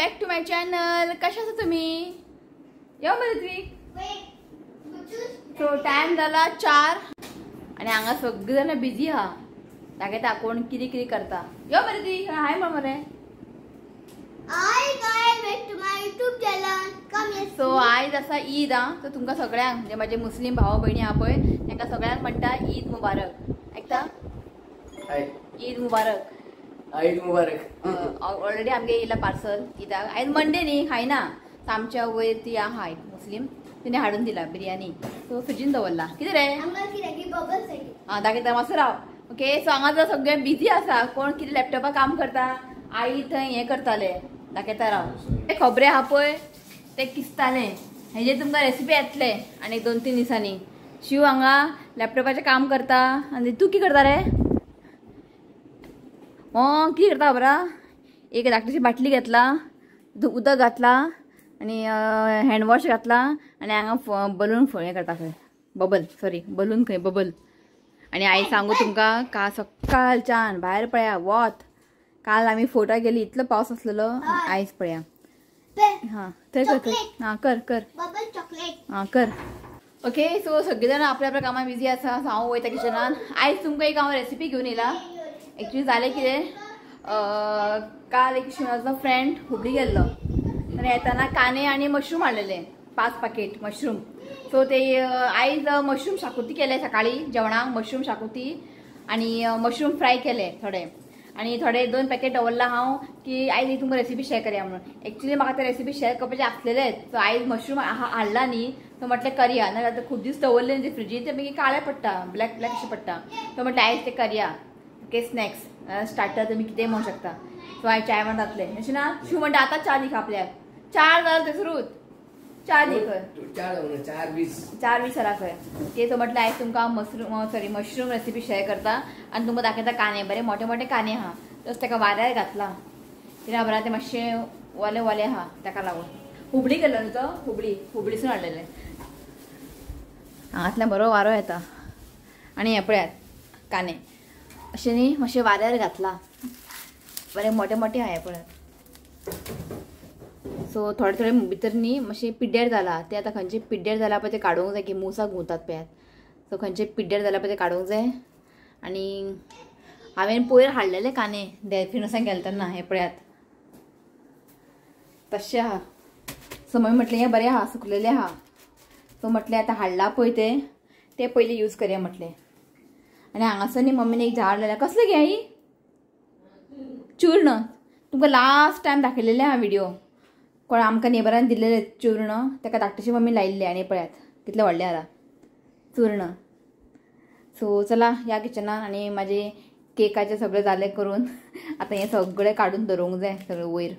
Back to my channel. कशा आसा तुम्ही? यो मरे ऋत्विक. सो टायम जाला 4 आणि हांगा सगळी जाणां बिजी आहा. दाखयता कोण कितें कितें करता. यो मरे ऋत्विक, हाय म्हण मरे. Hi guys, back to my YouTube channel. Come here. So आयज आसा ईद आ, सो तुमकां सगळ्यांक म्हणजे माझे मुस्लिम भाव भयणी आहा पळय तांकां सगळ्यांक म्हणटा ईद मुबारक. ऐकता? ईद मुबारक. ईद मुबारक. ऑलरेडी आमगे येयला पार्सल ईदाक. आयज मंडे न्ही, खायना. आमच्या वयर ती आहा एक मुस्लीम, तिने हाडून दिला बिर्याणी, सो फ्रिजीन दवरला. कितें रे आं दाखयता मातसो राव. ओके, सो हांगा जर सगळें बिजी आसा, कोण कितें लॅपटॉपार काम करता, आई थंय हें करताले. दाखयता राव. ते खोबरे आहा पळय ते किसताले. हेजे तुमकां रेसिपी येतले आनी 2-3 दिसांनी. शिव हांगा लॅपटॉपाचें काम करता. आनी तूं कितें करता रे? कितें करता खबर आहा? एक धाकटीशी बाटली घेतला, उदक घातला आनी हँड वॉश घातला आनी हांगा बलून हें करता खंय, बबल, सॉरी बलून खंय बबल. आनी आई सांगू तुमकां का सकाळच्यान भायर पळया वत. काल आमी फोटा गेली, इतलो पावस आसलेलो. आयज पळया. हां थंय कर, हां कर कर, हां कर. ओके, सो सगळीं जाणां आपल्या आपल्या कामां बिजी आसा. हांव वयता किचनान. आयज तुमकां एक हांव रेसिपी घेवन येयला. एक्चुली जालें कितें, काल एक शिवनाचो फ्रेंड हुबळी गेल्लो आनी येताना कांदे आनी मशरूम हाडलेले, 5 पाकेट मशरूम. सो ते आयज मशरूम शाकुती केले सकाळी जेवणाक, मशरूम शाकुती आनी मशरूम फ्राय केले थोडे, आनी थोडे 2 पॅकेट दवरला हांव की आयज तुमकां रेसिपी शेअर करया म्हणून. एक्चुली म्हाका ते रेसिपी शेअर करपाचे आसलेलेच. सो आयज मशरूम हाडला न्ही, सो म्हटलें करया, ना जाल्यार खूब दीस दवरले न्ही फ्रिजीन ते मागीर काळे पडटा, ब्लॅक ब्लॅक अशें पडटा. सो म्हटलें आयज ते करया. ओके, स्नॅक्स स्टार्टर तुमी कितेंय म्हणूंक शकता. सो आयज चाय म्हण जातलें अशें ना. शिव म्हणटा आतां च्या दी आपल्याक. 4 जालें थंयसरूच च्या दी खंय, 4:20 जालां खंय. ओके, सो म्हटलें आयज तुमकां mushroom, sorry mushroom recipe share करता आनी तुमकां दाखयता. कांदे बरे मोठे मोठे कांदे आहा, तस ताका वाऱ्यार घातला कित्याक खबर ते मातशे ओले ओले आहा, ताका लागून. हुबळी गेल्लो न्हू तो, हुबळी हुबळीसून हाडलेले. हांगांतल्यान बरो वारो येता. आनी हें पळयात कांदे अशें न्ही मातशें वाऱ्यार घातला, बरे मोठे मोठे आहा पळयात. सो थोडे थोडे भितर न्ही मातशें पिड्ड्यार जाला, ते आतां खंयचे पिड्ड्यार जाला पळय ते काडूंक जाय, की मुसाक घुंवतात पळयात. सो खंयचे पिड्ड्यार जाला पळय ते काडूंक जाय. आनी हांवें पयर हाडलेले कांदे डेल्फिनोसान गेले तेन्ना, हें पळयात तशें आहा. सो मम्मी म्हटलें हें बरें आहा, सुकलेलें आहा. सो म्हटलें आतां हाडला पळय ते, ते पयलीं यूज करया म्हटलें. आनी हांगासर न्ही मम्मीन एक झाड लायलां. कसलें गे आई? चूर्ण. तुमकां लास्ट टायम दाखयलेलें आहा व्हिडियो, कोण आमकां नेबरान दिल्लेले चूर्ण, ताका धाकटीशी मम्मी लायिल्ले. आनी पळयात कितलें व्हडलें आहा चूर्ण. सो चला ह्या किचनान. आनी म्हाजे केकाचें सगळें जालें करून, आतां हें सगळें काडून दवरूंक जाय सगळें वयर.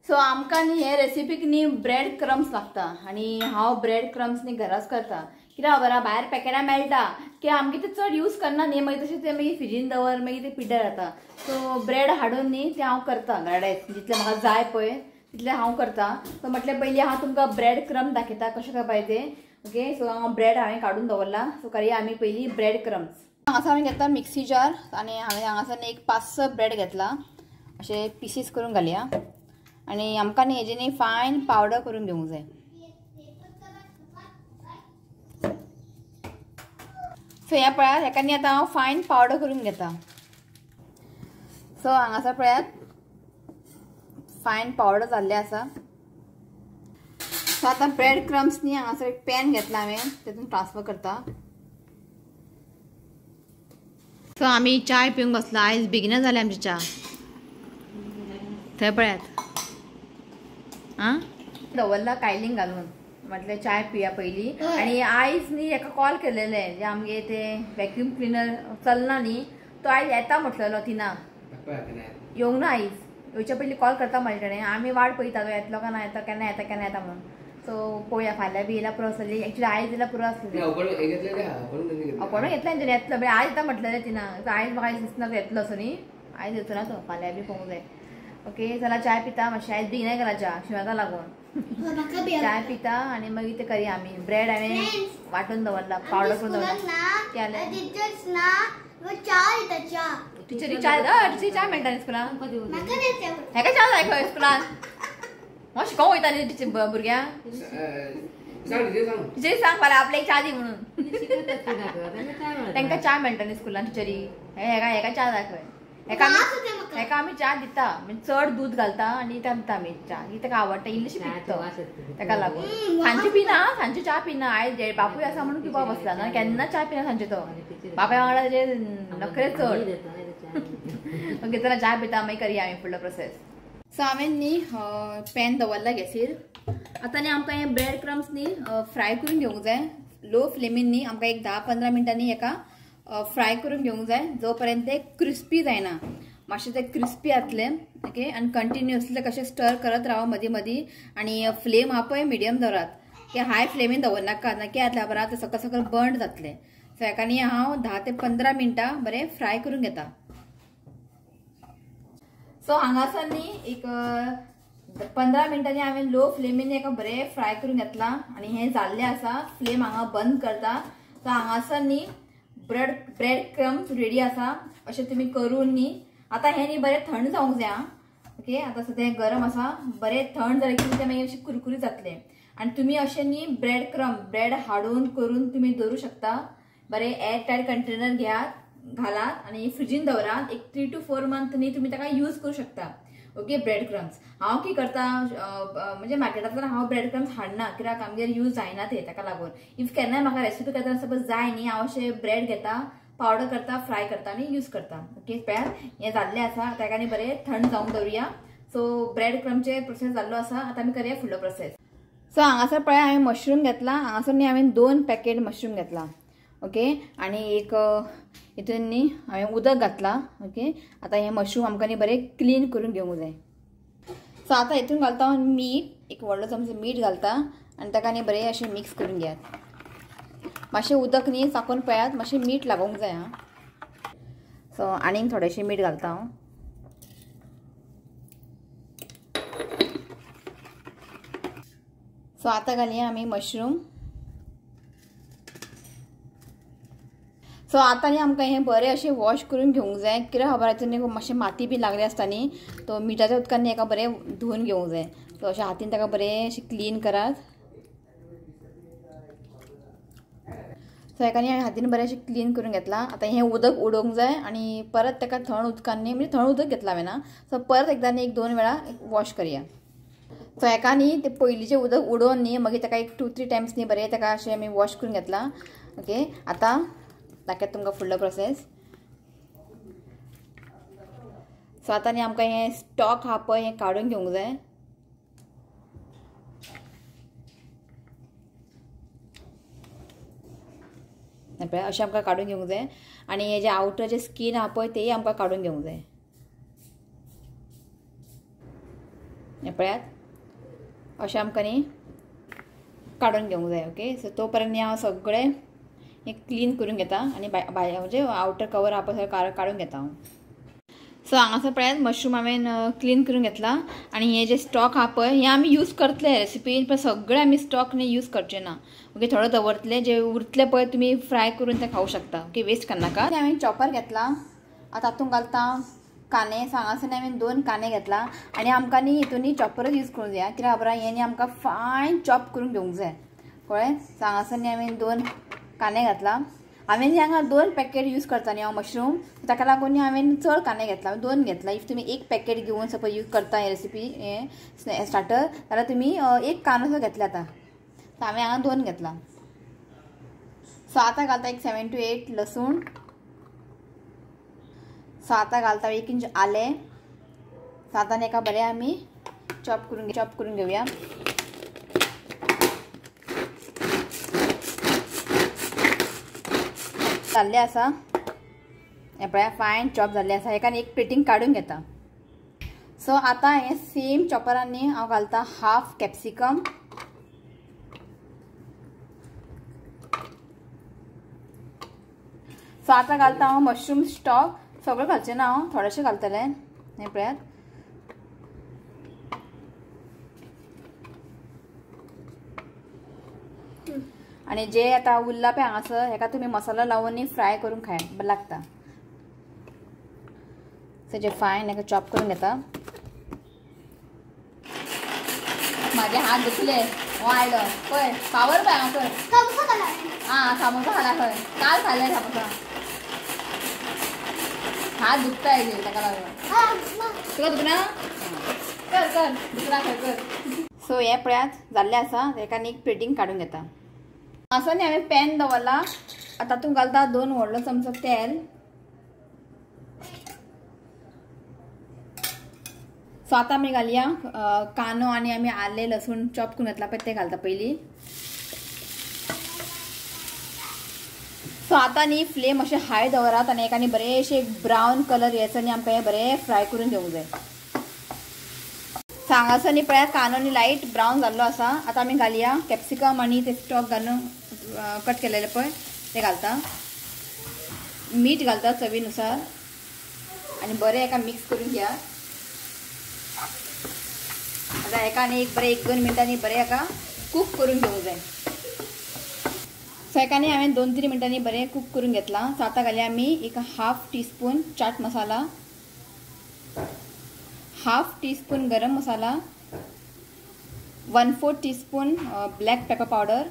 सो आमकां न्ही हे रेसिपीक न्ही ब्रेड क्रम्स लागता. आनी हांव ब्रेड क्रम्स न्ही घराच करता, कित्याक खबर आहा भायर पॅकेटां मेळटा की आमगे ते चड यूज करना न्ही, मागीर तशें ते मागीर फ्रिजीन दवर मागीर ते पिड्ड्यार जाता. सो ब्रेड हाडून न्ही ते हांव करता घराकडेन, जितलें म्हाका जाय पळय तितलें हांव करता. सो म्हटलें पयलीं हांव तुमकां ब्रेड क्रम दाखयता कशें करपाचें तें. ओके, सो हांव ब्रेड हांवें काडून दवरला. सो करया आमी पयलीं ब्रेड क्रम्स. हांगासर हांवें घेतला मिक्सी जार आनी हांवें हांगासर एक 5-6 ब्रेड घेतला, अशे पिसीस करून घालया. आनी आमकां न्ही हेजे न्ही फायन पावडर करून घेवंक जाय. सो हें पळयात, हेका न्ही आतां हांव फायन पावडर करून घेता. सो हांगासर पळयात फायन पावडर जाल्लें आसा. सो आतां ब्रेड क्रम्स न्ही हांगासर एक पॅन घेतला हांवें, तेतून ट्रान्सफर करता. सो आमी चाय पिवंक बसला. आयज बेगिना जाले आमची च्या. थंय पळयात आं दवरला कायलींग घालून, म्हटलें चाय पिया पयलीं. आनी आयज न्ही हेका कॉल केलेले, जे आमगे ते वॅक्यूम क्लिनर चलना न्ही, तो आयज येता म्हटलेलो, तिना येवंक ना आयज. येवच्या पयलीं कॉल करता म्हणलें तेणें. आमी वाट पळयता तो येतलो काय ना येता, केन्ना येता केन्ना येता म्हणून. सो पळोवया फाल्यां बी येयला पुरो आसतली. एक्चुली आयज येयला पुरो आसलेली, अपॉयंटमेंट घेतलें तेणें, येतलो म्हणजे आयज येता म्हटलेलें तिना. आयज म्हाका दिसना तो येतलो असो न्ही, आयज येवचो ना तो, फाल्यां बी पळोवंक जाय. ओके, चला चाय पिता मातशें. आयज बेगिना केला च्या शिवनाका लागून. चाय पिता आणि मागीर ते करया आमी. ब्रेड हांवें वांटून दवरला, पावडर करून दवरला. टिचर्स ना च्या दिता, च्या टिचरी च्या, टिचरी च्या मेळटा न्ही स्कुलान. हेका च्या जाय खंय स्कुलान? हांव शिकोंक वयता न्ही टिचर भुरग्यांक. टिचरी सांग फाल्यां आपल्याक च्या दी म्हणून. तांकां च्या मेळटा न्ही स्कुलान टिचरी. हेका हेका च्या जाय खंय? हेका हेका आमी च्या दिता, म्हणजे चड दूद घालता आनी दिता आमी च्या. की ताका आवडटा, इल्लीशी पिता ताका लागून. सांजची पिना, सांजची च्या पिना. आयज बापूय आसा म्हणून पिवपाक बसला ना, केन्ना च्या पिना सांजचे तो. बापाय वांगडा तेजे नखरे चड. ओके चला च्या पिता, मागीर करया आमी फुडलो प्रोसेस. सो हांवें न्ही पॅन दवरला गॅसीर. आतां न्ही आमकां हे ब्रेड क्रम्स न्ही फ्राय करून घेवंक जाय. लो फ्लेमीन न्ही आमकां एक 10-15 मिनटांनी हेका फ्राय करून घेवंक जाय, जो पर्यंत ते क्रिस्पी जायना. मातशें ते क्रिस्पी जातले. ओके आनी कंटिन्युअसली कशें स्टर करत राव मदीं मदीं. आनी फ्लेम आहा पळय मिडियम दवरात, की हाय फ्लेमीन दवरनाका, ना कितें जातलें खबर, ते सकल सकल बर्न जातलें. सो हेका न्ही हांव 10 ते 15 मिनटां बरें फ्राय करून घेता. सो हांगासर न्ही एक 15 मिनटांनी हांवें लो फ्लेमीन एका बरें फ्राय करून घेतलां आनी हें जाल्लें आसा. फ्लेम हांगा बंद करता. सो हांगासर न्ही ब्रेड क्रम्स रेडी आसा. अशें तुमी करून न्ही आतां हें न्ही बरें थंड जावंक जाय. ओके आतां सद्या हें गरम आसा, बरें थंड जालें की तें मागीर अशें कुरकुरीत जातलें. आनी तुमी अशें न्ही ब्रेड क्रम ब्रेड हाडून करून तुमी दवरूं शकता. बरें एयर टायट कंटेनर घेयात, घालात आनी फ्रिजीन दवरात. एक 3 to 4 month न्ही तुमी ताका यूज करूं शकता. ओके ब्रेड क्रम्स हांव कितें करता, म्हणजे मार्केटांतल्यान हांव ब्रेड क्रम्स हाडना, कित्याक आमगेर यूज जायना ते. ताका लागून if केन्नाय म्हाका रेसिपी करतना सपोज जाय न्ही, हांव अशें ब्रेड घेता, पावडर करता, फ्राय करता आनी यूज करता. ओके पळयात हें जाल्लें आसा. ताका न्ही बरें थंड जावंक दवरुया. सो ब्रेड क्रमचे प्रोसेस जाल्लो आसा. आतां आमी करया फुडलो प्रोसेस. सो हांगासर पळय हांवें मशरूम घेतला. हांगासर न्ही हांवें 2 पॅकेट मशरूम घेतला. ओके आनी एक हितून न्ही हांवें उदक घातलां. ओके आतां हें मशरूम आमकां न्ही बरें क्लीन करून घेवंक जाय. सो आतां हितून घालता हांव मीठ, एक व्हडलो चमचो मीठ घालता आनी ताका न्ही बरें अशें मिक्स करून घेयात. मातशें उदक न्ही चाकून पळयात, मातशें मीठ लागोंक जाय. आं सो आनीक थोडेशें मीठ घालता हांव. सो आतां घालया आमी मशरूम. सो आतां न्ही आमकां हें बरें अशें वॉश करून घेवंक जाय. कित्याक खबर आसा न्ही मातशें माती बी लागली आसता न्ही, तो मिठाच्या उदकान न्ही हेका बरें धुवन घेवंक जाय. सो अशें हातीन ताका बरें अशें क्लीन करात. सो हेका न्ही हांवें हातीन बरें अशें क्लीन करून घेतलां. आतां हें उदक उडोवंक जाय आनी परत ताका थंड उदकान न्ही, म्हणजे थंड उदक घेतलां हांवें ना. सो परत एकदां न्ही 1-2 वेळा वॉश करया. सो हेका न्ही तें पयलींचें उदक उडोवन न्ही मागीर ताका एक 2-3 टायम्स न्ही बरें ताका अशें आमी वॉश करून घेतलां. ओके आतां दाखयता तुमकां फुडलो प्रोसेस. सो आतां न्ही आमकां हें स्टॉक आहा पळय हें काडून घेवंक जाय. पळय अशें आमकां काडून घेवंक जाय. आनी हे जे आवटर जे स्कीन आहा पळय तेय आमकां काडून घेवंक जाय. हें पळयात अशें आमकां न्ही काडून घेवंक जाय. ओके सो तो पर्यंत न्ही हांव सगळें हें क्लीन करून घेता आनी भायर म्हणजे आवटर कवर आहा पळय सगळें काडून घेता हांव. सो हांगासर पळयात मशरूम हांवें क्लीन करून घेतला. आनी हे जे स्टॉक आहा पळय हे आमी यूज करतले रेसिपीन, पण सगळे आमी स्टॉक न्ही यूज करचे ना. ओके थोडो दवरतले, जे उरतले पळय तुमी फ्राय करून ते खावंक शकता. ओके वेस्ट करनाका. हांवें चॉपर घेतला. आतां तातूंत घालता कांदे. सो हांगासर हांवें 2 कांदे घेतला. आनी आमकां न्ही हितून न्ही चॉपरच यूज करूंक जाय, कित्याक खबर हें न्ही आमकां फायन चॉप करून घेवंक जाय. कळ्ळें? सो हांगासर न्ही हांवें 2 कांदे घातला. हांवें हांगा 2 पॅकेट यूज करता न्ही हांव मशरूम, ताका लागून न्ही हांवें चड कांदे घेतला, 2 घेतला. If तुमी एक पॅकेट घेवन सपोज यूज करता हे रेसिपी हें स्टार्टर जाल्यार तुमी एक कांदो घेतला. आतां सो हांवें हांगा 2 घेतला. सो आतां घालता एक 7 to 8 लसूण. सो आतां घालता 1 इंच आलें. सो आतां एका बरें आमी चॉप करून घेवया. जाल्लें आसा हें पळया फायन चॉप जाल्लें आसा. हेका एक प्लेटीन काडून घेता. सो आतां हें सेम चॉपरान न्ही हांव घालता हाफ कॅप्सिकम. सो आतां घालता हांव मशरूम स्टॉक. सगळें घालचें ना हांव, थोडेशें घालतलें. हें पळयात. आनी जे आतां उरला पळय हांगासर हेका तुमी मसालो लावन न्ही फ्राय करून खाय बरें लागता. सो जे फायन हेका चॉप करून घेता. माझे हात दुखले हो आयलो पळय पावर पळय हांगासर. आं सामोसा खाला खंय काल खाल्ले सामोसा. हात दुखता येते ताका लागून. तुका दुखना कर कर दुखना खंय कर. सो हे पळयात जाल्लें आसा. हेका न्ही एक प्लेटींग काडून घेता. हांगासर न्ही हांवें पॅन दवरला. आतां तातूंत घालता 2 व्हडलो चमचो तेल. सो आतां आमी घालया कांदो आनी आमी आलें लसूण चॉप करून घेतला पळय ते घालता पयलीं. सो आतां न्ही फ्लेम अशें हाय दवरात आनी एका न्ही बरें एक ब्रावन कलर येयसर न्ही आमकां हें बरें फ्राय करून घेवंक जाय. सो हांगासर न्ही पळयात कांदो न्ही लायट ब्रावन जाल्लो आसा. आतां आमी घालया कॅप्सिकम आनी ते स्टॉक घालून कट केलेले पळय ते घालता. मीठ घालता चवीनुसार आनी बरें एका मिक्स करून घेया. आतां एका आनी एक बरें 1-2 मिनटांनी बरें एका कूक करून घेवंक जाय. सो एका न्ही हांवें 2-3 मिनटांनी बरें कूक करून घेतलां. सो आतां घालया आमी एक 1/2 टीस्पून चाट मसाला, 1/2 टीस्पून गरम masala, 1/4 teaspoon black pepper powder.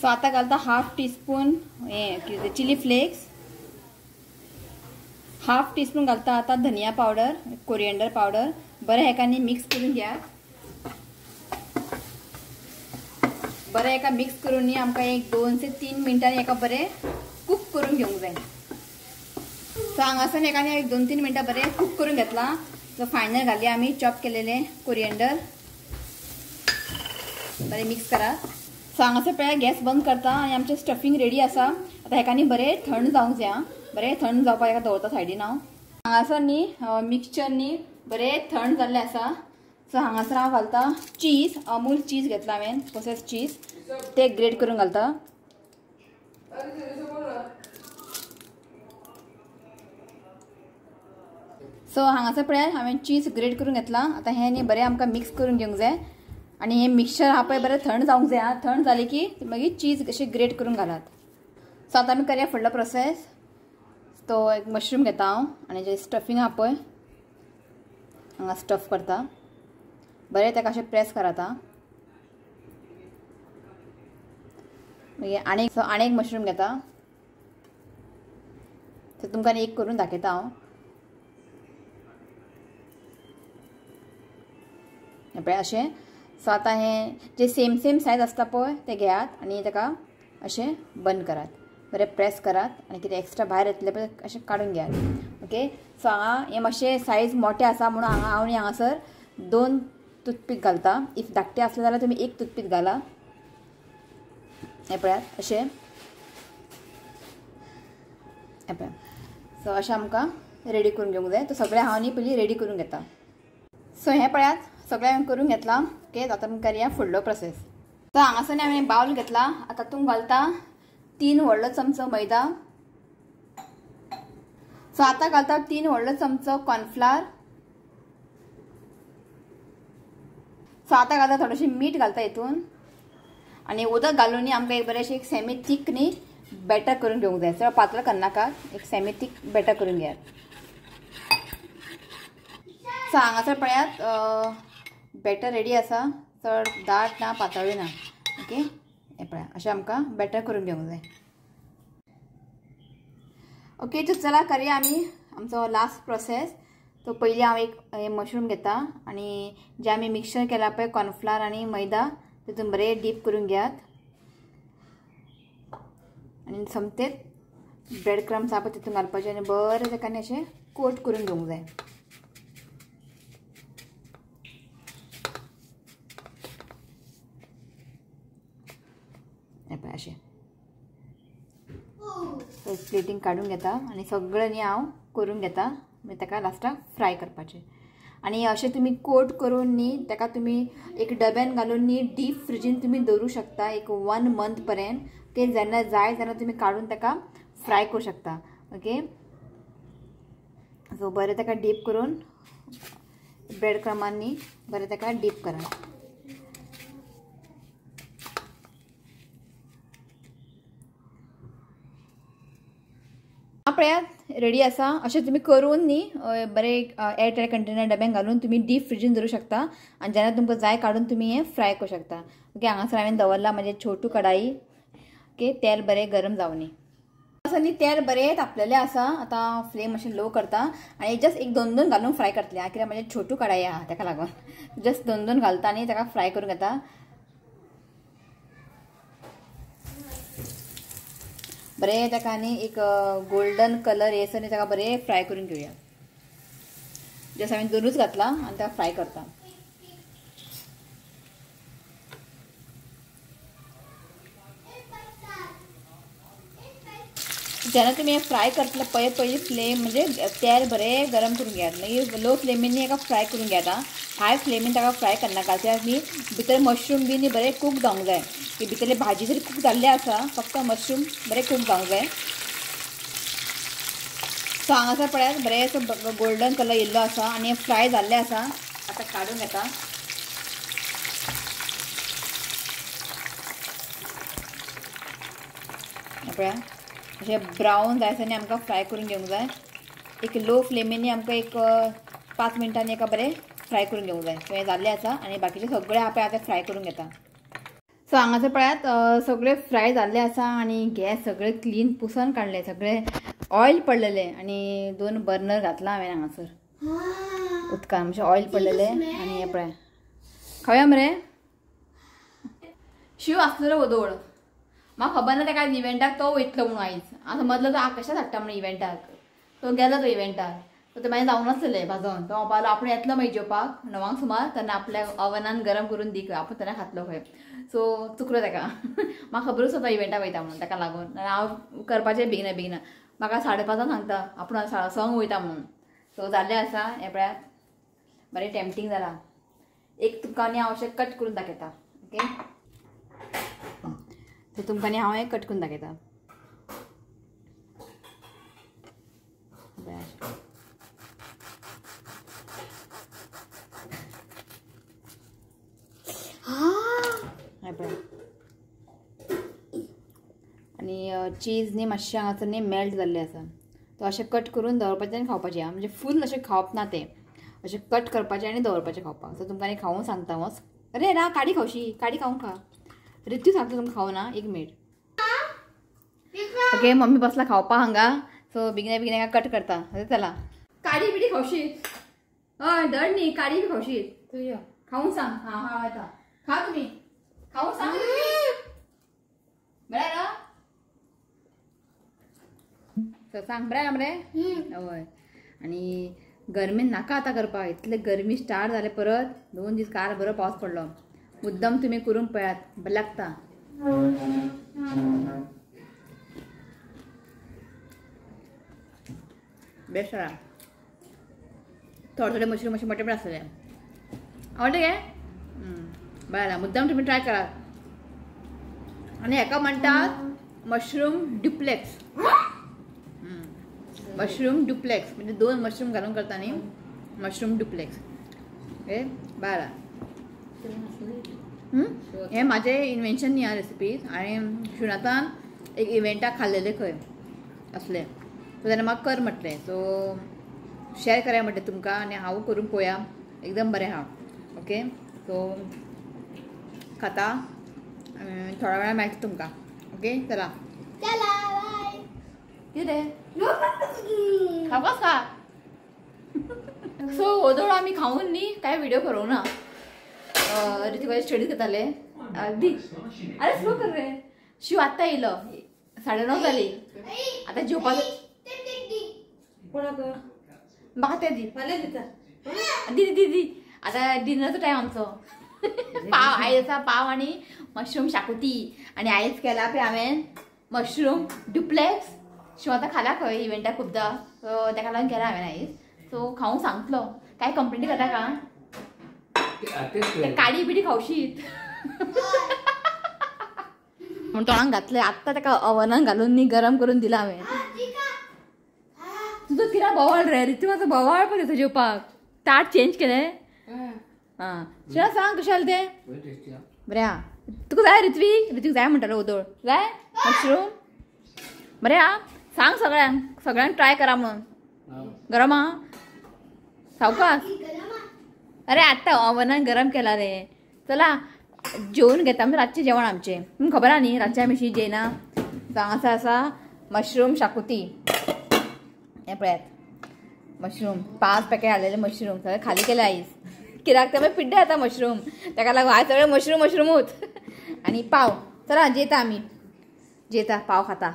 So आतां घालता 1/2 टीस्पून हें चिली फ्लेक्स, 1/2 टीस्पून घालता आतां धनिया पावडर, कोरिएंडर पावडर. बरें हेका न्ही मिक्स करून घ्या. बरें हेका मिक्स करून न्ही आमकां एक 2 ते 3 मिनटांनी हेका बरें कूक करून घेवंक जाय. सो हांगासर हेका न्ही 2-3 मिनटां बरें कूक करून घेतलां. सो फायनल घालया आमी चॉप केलेले कोरिएंडर. बरें मिक्स करा. सो हांगासर पळय गॅस बंद करता आनी आमचें स्टफींग रेडी आसा. आतां हेका न्ही बरें थंड जावंक जाय. बरें थंड जावपाक हेका दवरता सायडीन हांव. हांगासर न्ही मिक्सचर न्ही बरें थंड जाल्लें आसा. सो हांगासर हांव घालता चीज, अमूल चीज घेतला हांवें, प्रोसेस चीज ते ग्रेट करून घालता. सो हांगासर पळयात हांवें चीज ग्रेट करून घेतला. आतां हें न्ही बरें आमकां मिक्स करून घेवंक जाय आनी हें मिक्सचर आहा पळय बरें थंड जावंक जाय. थंड जालें की मागीर चीज अशें ग्रेट करून घालात. सो आतां आमी करया फुडलो प्रोसेस. तो एक मशरूम घेता हांव आनी जें स्टफींग आहा पळय हांगा स्टफ करता. बरें ताका अशें प्रेस करात. मागीर आनी एक मशरूम घेता. ते तुमकां एक करून दाखयता हांव. पळय अशें. सो आतां हें जे सेम सेम सायज आसता पळय ते घेयात आनी ताका अशें बंद करात. बरें प्रेस करात आनी कितें एक्स्ट्रा भायर येतलें पळय अशें काडून घेयात. ओके. सो हांगा हें मातशें सायज मोटें आसा म्हणून हांगा हांव न्ही हांगासर 2 टूथपीक घालता. If धाकटें आसलें जाल्यार तुमी 1 टूथपीक घाला. हें पळयात अशें. हें पळयात. सो अशें आमकां रेडी करून घेवंक जाय. तो सगळें हांव न्ही पयलीं रेडी करून घेता. सो हें पळयात सगळें हांवें करून घेतलां. ओके. आतां आमी करया फुडलो प्रोसेस. सो हांगासर न्ही हांवें बावल घेतला. आतां तातूंत घालता 3 व्हडलो चमचो मैदा. सो आतां घालता 3 व्हडलो चमचो कॉर्नफ्लावर. सो आतां घालता थोडेशें मीठ घालता हितून आनी उदक घालून न्ही आमकां एक बरें एक सेमी थीक न्ही बॅटर करून घेवंक जाय. चड पातळ करनाका, एक सेमी थीक बॅटर करून घेयात. सो हांगासर पळयात बॅटर रेडी आसा. चड दाट ना पातळूय ना. ओके. हें पळया अशें आमकां बॅटर करून घेवंक जाय. ओके. तर चला करया आमी आमचो लास्ट प्रोसेस. तो पयलीं हांव एक मशरूम घेता आनी जें आमी मिक्सचर केलां पळय कॉर्नफ्लावर आनी मैदा तितून बरें डीप करून घेयात आनी सोमतेच ब्रेड क्रम्स आहा पळय तितून घालपाचें आनी बरें ताका न्ही अशें कोट करून घेवंक जाय. हें पळय अशें प्लेटींग काडून घेता आनी सगळें न्ही हांव करून घेता. मागीर ताका लास्टाक फ्राय करपाचें. आनी अशें तुमी कोट करून न्ही ताका तुमी एक डब्यान घालून न्ही डीप फ्रिजीन तुमी दवरूं शकता एक 1 मंथ पर्यंत. ओके. जेन्ना जाय तेन्ना तुमी काडून ताका फ्राय करूं शकता. ओके. सो बरें ताका डीप करून ब्रेड क्रमांनी बरें ताका डीप करा. पळयात रेडी आसा. अशें तुमी करून न्ही बरें एअरटायट कंटेनर डब्यान घालून तुमी डीप फ्रिजीन दवरूं शकता आनी जेन्ना तुमकां जाय काडून तुमी हें फ्राय करूं शकता. ओके, हांगासर हांवें दवरला म्हणजे छोटू कढाई. ओके, तेल बरें गरम जावनी आसा न्ही, तेल बरें तापलेलें आसा. आतां फ्लेम मातशें लो करता आनी जस्ट एक दोन दोन घालून फ्राय करतलें, कित्याक म्हणजे छोटू कढाई आहा ताका लागून जस्ट दोन दोन घालता आनी ताका फ्राय करून घेता. बरें ताका आनी एक गोल्डन कलर येसर न्ही ताका बरें फ्राय करून घेवया. जस्ट हांवें दोनूच घातला आनी ताका फ्राय करता. जेन्ना तुमी फ्राय करतले पळय पयलीं फ्लेम म्हणजे तेल बरें गरम करून घेयात, मागीर लो फ्लेमीन न्ही एका फ्राय करून घेयात. हाय फ्लेमीन ताका फ्राय करनाका, कित्याक न्ही भितर मशरूम बी न्ही बरें कूक जावंक जाय. की भितरली भाजी जरी कूक जाल्ली आसा, फक्त मशरूम बरें कूक जावंक जाय. सो हांगासर पळयात बरें असो गोल्डन कलर येयल्लो आसा आनी फ्राय जाल्लें आसा. आतां काडून घेता. पळया अशें ब्रावन जायसर न्ही आमकां फ्राय करून घेवंक जाय. एक लो फ्लेमीन न्ही आमकां एक 5 मिनटांनी एका बरें फ्राय करून घेवंक जाय. सो हें जाल्लें आसा आनी बाकीचे सगळे हांव आतां फ्राय करून घेता. सो हांगासर पळयात सगळे फ्राय जाल्ले आसा आनी गॅस सगळे क्लीन पुसून काडले, सगळे ऑयल पडलेले आनी 2 बर्नर घातला हांवें हांगासर उदकान, मातशें ऑयल पडलेले. आनी हें पळय खावया मरे. शिव आसलेलो वोदोळ, म्हाका खबर ना ताका इव्हेंटाक तो वयतलो म्हणून. आयज हांव समजलो तो आकाशात हाडटा म्हणून इव्हेंटाक, तो गेलो तो इव्हेंटाक. सो ते मागीर जावं नासलें भाजोन, तो म्हणपाक लागलो आपूण येतलो मागीर जेवपाक 9 सुमार, तेन्ना आपल्या ओवनान गरम करून दी खंय, आपूण तेन्ना खातलो खंय. सो चुकलो ताका, म्हाका खबरूच आसा इव्हेंटाक वयता म्हणून, ताका लागून हांव करपाचें बेगिना बेगिना. म्हाका 5:30 सांगता आपूण 6:30 वयता म्हणून. सो जाल्लें आसा हें पळयात बरें टेम्पटींग जालां. एक तुमकां न्ही हांव अशें कट करून दाखयता. ओके, सो तुमकां न्ही हांव हें कट करून दाखयता. आनी चीज न्ही मातशें हांगासर न्ही मेल्ट जाल्लें आसा, तो अशें कट करून दवरपाचें आनी खावपाचें. म्हणजे फूल अशें खावप ना तें, अशें कट करपाचें आनी दवरपाचें खावपाक. सो तुमकां न्ही खावूंक सांगता वच. अरे ना काडी खावशी, काडी खावंक खा. रितू सांगता तुमकां खावं ना, 1 मिनट. ओके, मम्मी बसला खावपाक हांगा. सो बेगिना बेगिना कट करता. चला काडी बिडी खावशी, हय धड न्ही काडी बी खावशी, खावूंक सांग. हां हांव येता, खा तुमी, खावूंक सांग. बरें ना सांग, बरें आहा मरे? हय. आनी गरमेन नाका आतां करपाक, इतले गरमी स्टार्ट जाले परत. 2 दीस काल बरो पावस पडलो. मुद्दम तुमी करून पळयात, बरें लागता. बेस्ट आहा. थोडे थोडे मशरूम अशे मोठे पण आसतले. आवडले गे? बरें जाला, मुद्दम तुमी ट्राय करात. आनी हेका म्हणटात मशरूम ड्युप्लेक्स. मशरूम ड्युप्लेक्स म्हणजे 2 मशरूम घालून करता न्ही, मशरूम ड्युप्लेक्स. हे बरें जाला. हें म्हाजें इन्वेन्शन न्ही ह्या रेसिपीज. आनी शिवनाथान एक इव्हेंटाक खाल्लेलें खंय असलें, सो तेन्ना म्हाका कर म्हटलें. सो शेअर कराय म्हटलें तुमकां आनी हांव करून पळोवया, एकदम बरें आहा. ओके, सो खाता थोड्या वेळा मेळटा तुमकां. ओके, चला चला बाय. कितें खावपाक खा. सो वोदोळ आमी खावन न्ही कांय व्हिडिओ करूंक ना. ऋतिकाचे स्टडीज करताले. अगदी अरे स्लो कर रे. शिव आत्तां येयलो, 9:30 जाली. आतां जेवपाचो म्हाका तें दी दी दी दी. आतां डिनरचो टायम आमचो. पाव आयज आसा, पाव आनी मशरूम शाकुती. आनी आयज केला पळय हांवें मशरूम ड्युप्लेक्स. शिव आतां खाला खंय इव्हेंटाक खुबदां, सो ताका लागून केला हांवें आयज. सो खावूंक सांगतलो, कांय कंप्लेन करता का? काडी बिडी खावशीत म्हूण तोंडाक घातलें. आत्तां ताका ओवनान घालून न्ही गरम करून दिला हांवें. तुजो कित्याक बोवाळ रे रितू, बोवाळ पळय तुजो जेवपाक. ताट चेंज केलें. आं शिवा सांग कशें जालें तें? बरें आहा. तुका जाय ऋत्वीक? ऋत्वीक जाय म्हणटालो वोदोळ. जाय मशरूम? बरें आहा. सांग सगळ्यांक सगळ्यांक ट्राय करा म्हणून. गरम हा सावकाश. अरे आत्ता ओवनान गरम केला रे. चला जेवून घेता म्हणजे रातचें जेवण आमचें तुमकां खबर आहा न्ही रातचें आमी शीत जेयना. हांगासर आसा मशरूम शाकुती. हें पळयात मशरूम 5 पॅकेट हाडलेले मशरूम सगळे खाली केले आयज कित्याक ते पिड्डे जाता मशरूम ताका लागून आयज सगळे मशरूम मशरूमूच. आनी पाव. चला जेता आमी जेता पाव खाता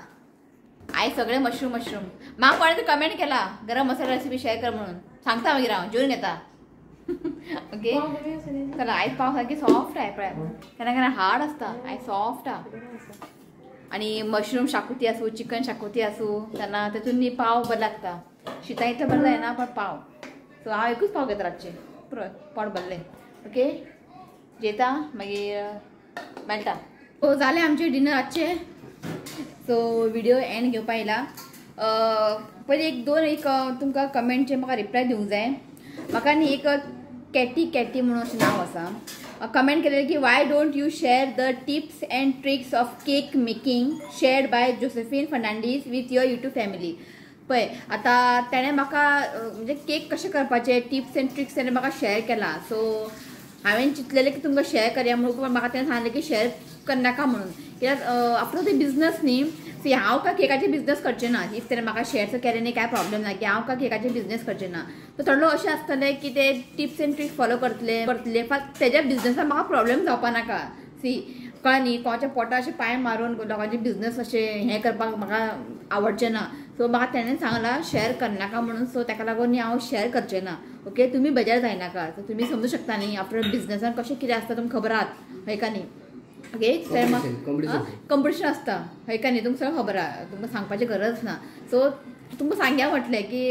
आयज सगळे मशरूम मशरूम. म्हाका कोणें तरी कमेंट केला गरम मसाला रेसिपी शेअर कर म्हणून. सांगता मागीर हांव जेवन घेता. ओके चला आयज पाव सारकी सॉफ्ट आहे पळय केन्ना केन्ना हार्ड आसता आयज सॉफ्ट आहा. आनी मशरूम शाकुती आसूं चिकन शाकुती आसूं तेन्ना तेतून न्ही पाव बरें लागता. शितां इतलें बरें जायना पण पाव. सो हांव एकूच पाव घेता रातचें पुरो पोट भरलें. ओके जेता मागीर मेळटा. सो जालें आमचें डिनर रातचें. सो व्हिडिओ एंड घेवपा येयला. पयलीं एक दोन एक तुमकां कमेंटचे म्हाका रिप्लाय दिवंक जाय. म्हाका न्ही एक कॅटी कॅटी म्हणून अशें नांव आसा कमेंट केलें की why don't you share the tips and tricks of cake making shared by Josephine Fernandes with your YouTube family. पळय आतां तेणें म्हाका म्हणजे केक कशें करपाचे टिप्स एंड ट्रिक्स तेणें म्हाका शेअर केला. सो हांवें चिंतलेलें की तुमकां शेअर करया म्हणून पण म्हाका तेणें सांगलें की शेअर करनाका म्हणून कित्याक आपलो ते बिजनस न्ही. सी हांव काय केकाचे बिजनस करचें ना. If तेणें म्हाका शेअर केलें न्ही काय प्रॉब्लम ना की हांव काय केकाचे बिजनस करचें ना. सो थोडो अशें आसतलें की ते टिप्स एंड ट्रिक्स फॉलो करतले करतले फक्त तेज्या बिजनसान म्हाका प्रॉब्लम जावपा नाका. सी कळ्ळें न्ही कोणाच्या पोटा अशें पांय मारून लोकांचे बिजनस अशें हें करपाक म्हाका आवडचें ना. सो म्हाका तेणें सांगलां शेअर करनाका म्हणून. सो ताका लागून न्ही हांव शेअर करचें ना. ओके तुमी बेजार जायनाका. सो तुमी समजूं शकता न्ही आफ्टर बिजनसान कशें कितें आसता तुमकां खबर आहात हय का न्ही. ओके कंपिटिशन आसता हय का न्ही तुमकां सगळें खबर आहा तुमकां सांगपाची गरज ना. सो तुमकां सांगया म्हटलें की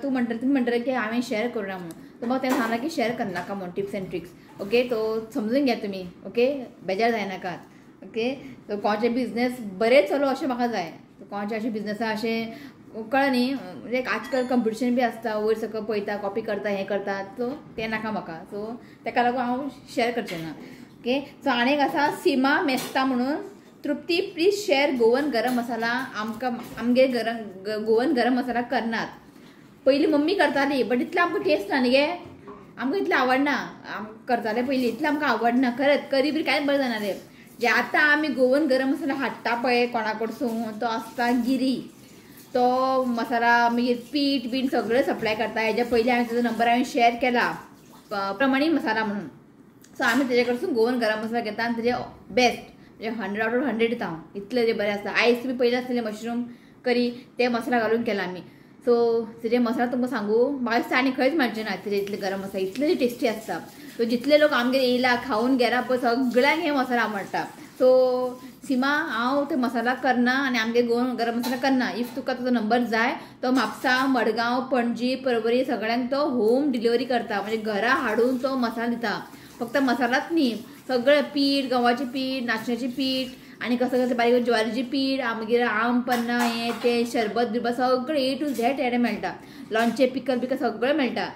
तूं म्हणटलें तुमी म्हणटलें की हांवें शेअर करुना म्हणून. सो म्हाका तेणें सांगलां की शेअर करनाका म्हणून टिप्स एंड ट्रिक्स. ओके तो समजून घ्या तुमी. ओके बेजार जायनाकात. ओके सो कोणाचे बिजनस बरें चलो अशें म्हाका जाय. कोणाचे अशें बिजनसा अशें कळ्ळें न्ही म्हणजे आजकाल कंपिटिशन बी आसता वयर सकयल पळयता कॉपी करता हें करता. सो तें नाका म्हाका. सो ताका लागून हांव शेअर करचें ना. ओके सो आनी एक आसा सीमा मेस्ता म्हणून. Trupti please share Goan garam masala. आमकां आमगे गरम गोवन गरम मसाला करनात. पयलीं मम्मी करताली बट इतलें आमकां टेस्ट ना न्ही गे आमकां इतलें आवडना. आम करताले पयलीं इतलें आमकां आवडना खरेंच करी बी कांयच बरें जायना रे. जे आतां आमी गोवन गरम मसाला हाडटा पळय कोणा कडसून तो आसता गिरी. तो मसाला मागीर पीठ बीन सगळें सप्लाय करता. हेज्या पयलीं हांवें तेजो नंबर हांवें शेअर केला प्रमाणी मसाला म्हणून. सो आमी तेजे कडसून गोवन गरम मसाला घेता आनी तेजे बेस्ट म्हणजे 100 आउट ऑफ 100 दिता हांव इतलें तेजें बरें आसता. आयज तुमी पयलें आसतलें मशरूम करी ते मसाला घालून केला आमी. सो तेजे मसाला तुमकां सांगू म्हाका दिसता आनी खंयच मेळचें ना तेजे इतले गरम मसाला इतले टेस्टी आसता. सो जितले लोक आमगेर येयला खावन गेला पळय सगळ्यांक हे मसाला आवडटा. सो सीमा हांव ते मसाला करना आनी आमगे गोवन गरम मसाला करना. If तुका तुजो नंबर जाय तो म्हापसा मडगांव पणजी परवरी सगळ्यांक तो होम डिलिव्हरी करता. म्हणजे घरा हाडून तो मसाला दिता. फक्त मसालाच न्ही सगळें पीठ गंवाचें पीठ नाचण्याचें पीठ आनी कसं कसं बारीक ज्वारीचें पीठ मागीर आम पन्ना हें तें शरबत बिरबत सगळें ए टू झेड हें मेळटा. लोणचें पिकल बिकल सगळें मेळटा.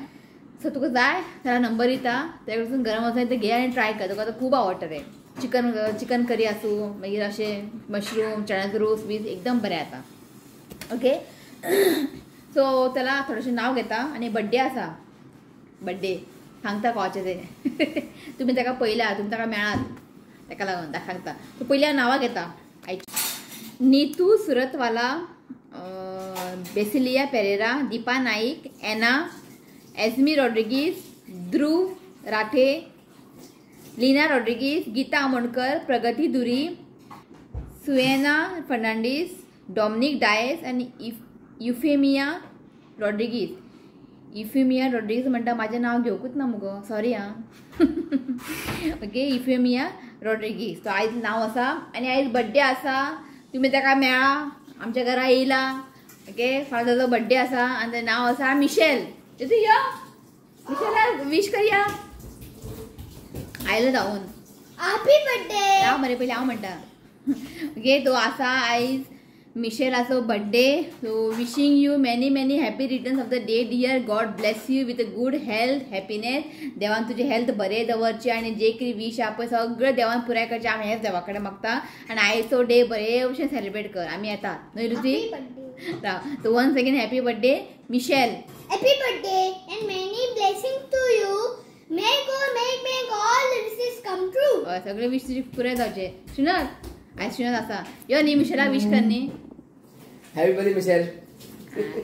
सो तुका जाय जाल्यार नंबर दिता त्या कडसून गरम मसाला ते घे आनी ट्राय कर. तुका तो खूब आवडटलें. चिकन चिकन करी आसूं मागीर अशें मशरूम चण्याचो रोस बीस एकदम बरें जाता. ओके सो त्याला थोडेशें नांव घेता आनी बड्डे आसा. बड्डे सांगता कोणाचें तें तुमी ताका पळयला तुमी ताका मेळात ताका लागून ताका सांगता. सो पयलीं हांव नांवां घेता. नीतू सुरतवाला, बेसिलिया पेरेरा, दीपा नाईक, एना, एजमी रॉड्रिगीस, ध्रुव राठे, लीना रॉड्रिगीस, गीता आमोणकर, प्रगती दुरी, सुएना फर्नांडीस, डॉमनिक डायस आनी युफेमिया रॉड्रिगीस. युफेमिया रॉड्रिगीस म्हणटा म्हाजें नांव घेवकूच ना मुगो सॉरी आं. ओके युफेमिया रॉड्रिगीस तो आयज नांव आसा आनी आयज बड्डे आसा. तुमी ताका मेळा आमच्या घरा येयला. ओके फाल्यां ताजो बड्डे आसा आनी तेजें नांव आसा मिशेल. तूं यो मिशेला विश करया. आयलो धांवून हॅपी बर्थडे. राव मरे पयलीं हांव म्हणटा. ओके तो आसा आयज मिशेलाचो birthday. So wishing you many many happy returns of the day dear. God bless you with a good health, happiness. देवान तुजी हेल्थ बरें दवरची आनी जे कितें विश आहा पळय सगळें देवान पुराय करचें आमी हेंच देवा कडेन मागता. आनी आयचो डे बरे भशेन सेलिब्रेट कर. आमी येता न्हय Ruchi? So once again happy birthday Michelle. Happy birthday and many blessings to you. May God make all the wishes come true. सगळे विश तुझे पुरे जावचे. श्रीनाथ आयज श्रीनाथ आसा यो न्ही मिशेलाक विश कर न्ही. Happy birthday Mitchell.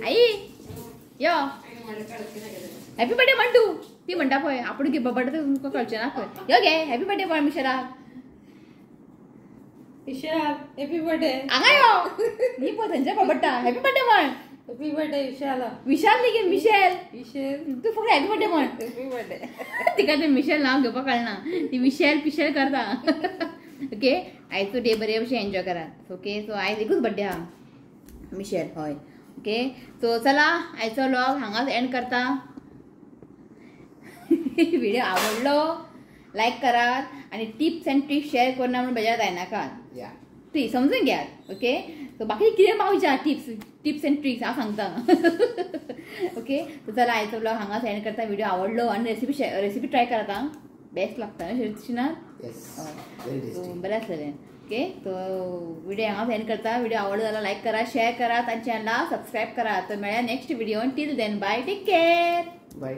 आई यो हॅपी बर्थडे म्हण तूं. ती म्हणटा पळय आपूण कितें बड्डे तुमकां कळचें ना पळय. यो गे हॅपी बर्थडे म्हण मिशेलाक. Michelle happy birthday. हांगा यो न्ही पळय थंयच्यान बडबडटा. हॅपी बर्थडे म्हण. हॅपी बर्थडे विशाल. विशाल न्ही गे मिशेल. मिशेल तूं फक्त हॅपी बर्थडे म्हण. Happy birthday. तिका तें मिशेल नांव घेवपाक कळना, ती मिशेल पिशेल करता. ओके आयचो डे बरे भशेन एन्जॉय करात. ओके सो आयज एकूच बड्डे आहा मिशेल. हय ओके सो चला आयचो व्लॉग हांगाच एंड करता. व्हिडिओ आवडलो लायक करात आनी टिप्स अँड ट्रिक्स शेअर करना म्हणून बेजार जायनाकात. ती समजून घेयात. ओके सो बाकी कितें म्हाका विचार टिप्स अँड ट्रिक्स हांव सांगता. ओके सो चला आयचो व्लॉग हांगाच एंड करता. व्हिडिओ आवडलो आनी रेसिपी ट्राय करात आं, बेस्ट लागता न्हय श्रीनाथ? बरें आसलेलें. ओके सो व्हिडिओ हांगाच एंड करता. व्हिडिओ आवडलो जाल्यार लायक करा, शेअर करात आनी चॅनलाक सबस्क्रायब करात. तर मेळया next video. Till then bye, take care, bye.